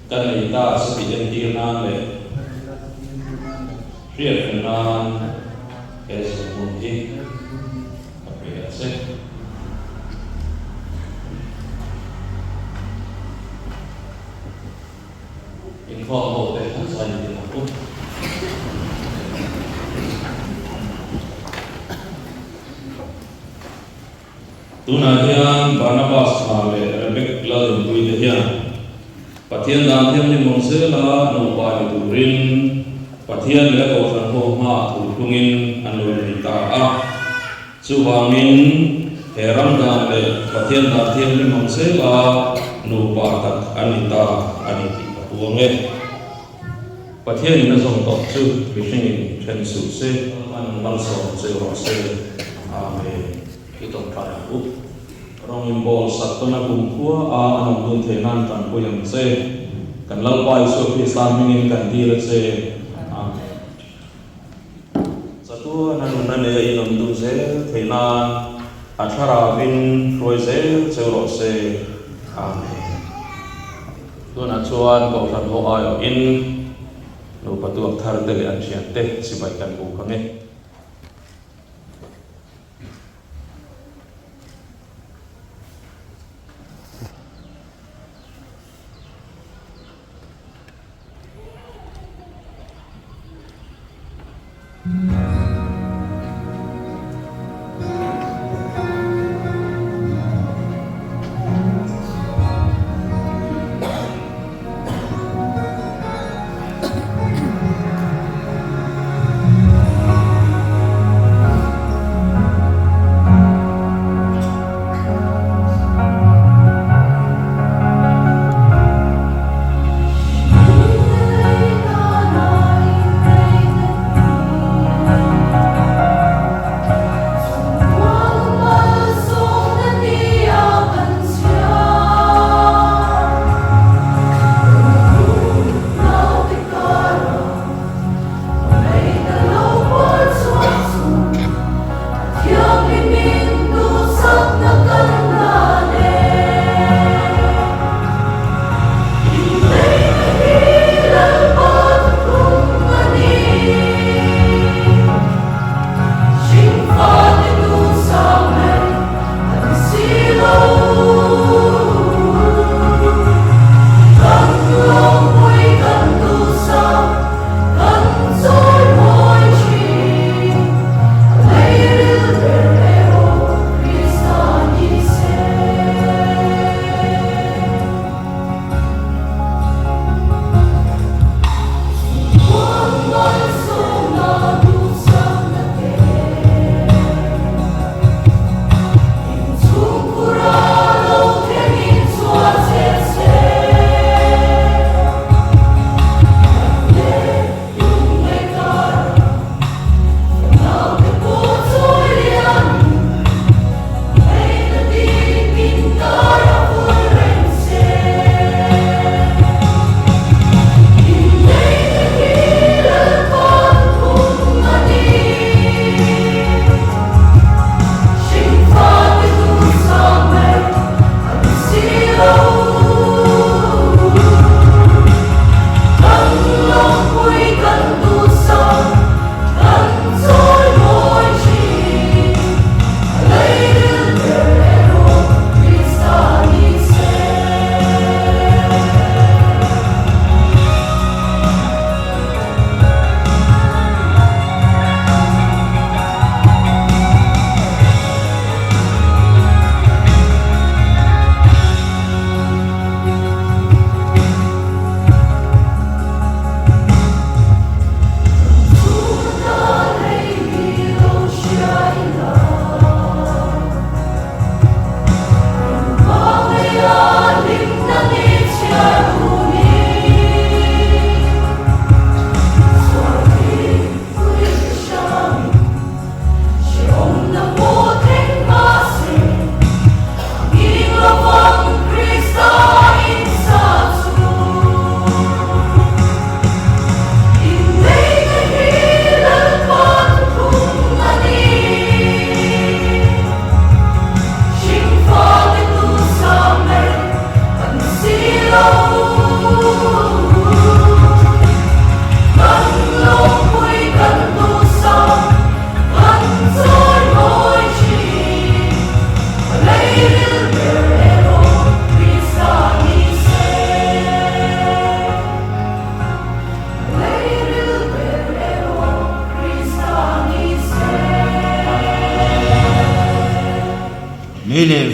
Ka nei ta che tih entir nan leh hriat reng nan he zungbun hi ka pe a che. Inkhawm ho te an zai ni ang u. Tunah hian Barnabas hna leh Rebek Lalrinpuii te hian Pathian dan thianghlim awm zela nupa ni turin Pathian leh a kohhran ho hmaah thu thlungin an lo innei ta a. Chuvangin he ram dan leh Pathian dan thianghlim awm zela nupa tak an ni ta a ni tih ka puang e. Pathianin a zawm tawh chu mihringin then suh se, an malsawm che rawh se. Amen. I tawngtai ang u. Rawng inbawl sak tawna kumkhua a an awm dun theih nan tanpui ang che. Kan Lalpa Isua Krista hmingin kan dil a che. Amen. Chatuan a nunna nei a inawm dun zel theih nan a thlarauin hruai zel cheu rawh se. Amen. Tunah chuan Kohhran ho aiawhin nupa tuak thar te leh an thiante chibai kan buk ang e.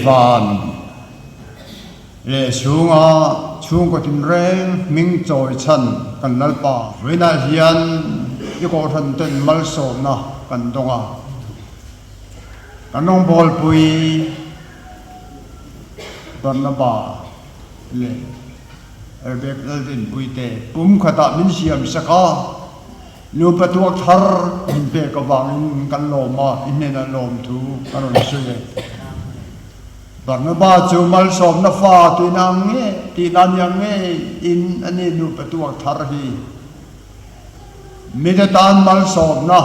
Lei van leh chhunga chhungkaw tinreng hming chawi chhan kan Lalpa vawiinah hian i kohhran ten malsawmna kan dawng a, kan rawngbawlpui Barnaba leh Rebek Laldinpui te pum khatah min siam sak a, nupa tuak thar min pek avangin kan lawm a, i hnenah lawmthu ka rawn sawi e. Barnaba chu malsawmna fa tihna ang nge tihna nia nge in a ni nupa tuak thar hi. Mite tan malsawmna,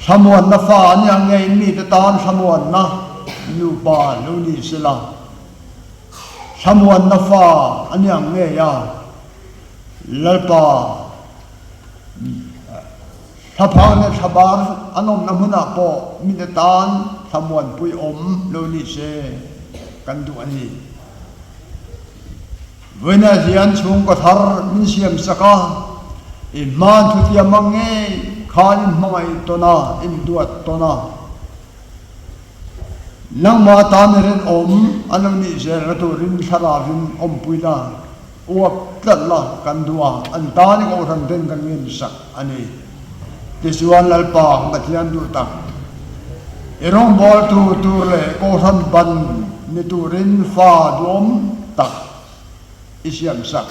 thlamuanna fa a nia nge in mite tan thlamuanna nupa lo ni sela. Thlamuanna fa a ni ang ngei a, Lalpa thlaphang leh thlabar an awmna hmunah pawh mite tan thlamuanpui awm lo ni se kan duh a ni. Vawiinah hian chhungkaw thar min siam sak a, i hman thutiam ang ngei khan in hmangaih tawn a, in duat tawn a. Nangmah tan i rinawm a lo nih zel a turin thlarauin awmpui la, uap tlat la kan duh a, an tan i kohhran ten kan ngensak a ni. Tichuan Lalpa Pathian duh tak, i rawngbawltu tur leh kohhran ban ni turin fa duhawm tak i siamsak,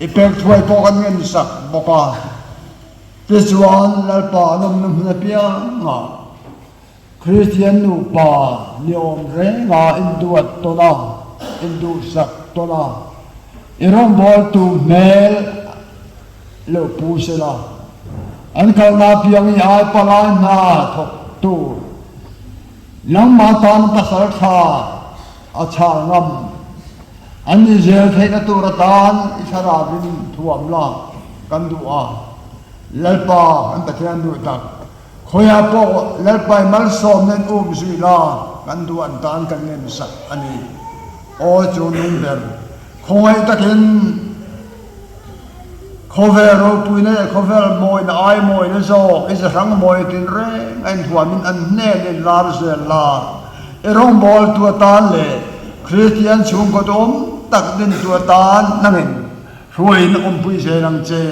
i pek thuai pawh kan ngensak bawk a. Tichuan Lalpa an awmna hmun apiangah Kristian nupa ni awm renga induat tawn a, induhsak tawn a, i rawngbawltu hmel lo pu sela, an kalna apiang i ai palai hna thawk tur nangmah tan pasal tha a chhal ngam an ni zel theihna tur atan i thlarauin thuam la kan duh a, Lalpa kan Pathian duh tak. Khawiah pawh Lalpai malsawmna in um zui la, kan duh an tan kan ngen sak a ni. Aw chu nung ber, khawngaih takin khawvel ropuina leh khawvel mawina ai mawina zawk i zahrang mawi tin reng a inthuamin an hnen in lar zel la, i rawngbawltu atan leh Kristian chhungkaw duhawm tak dintu atan nangin Hruaiin awmpui zel ang che.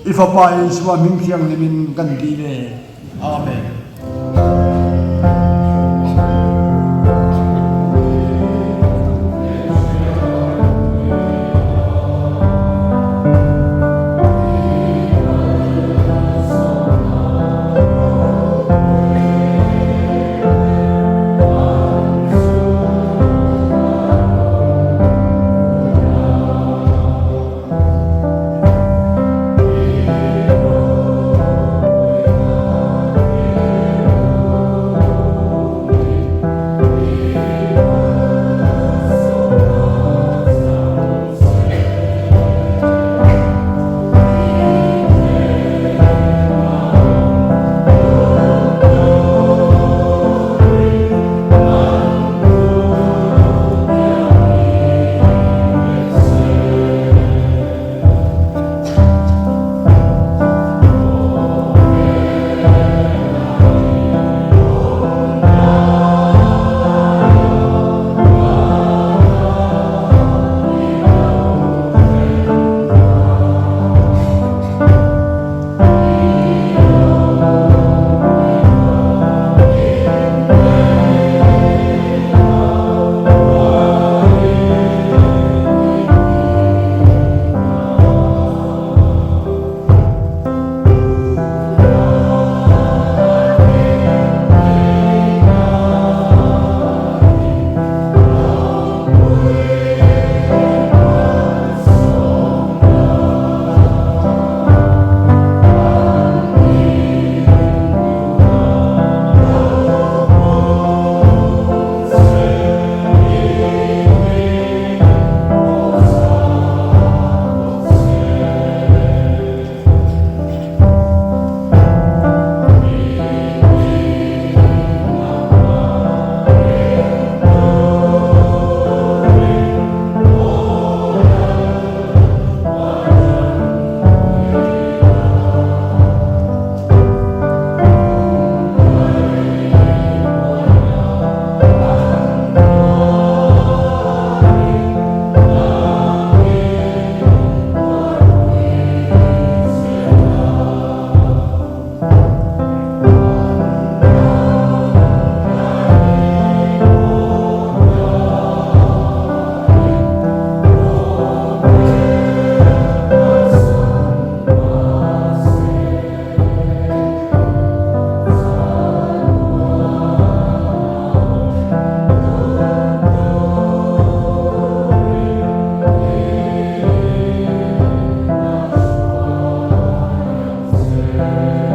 I Fapa Isua hming thianghlim in kan ti ve. Amen. che.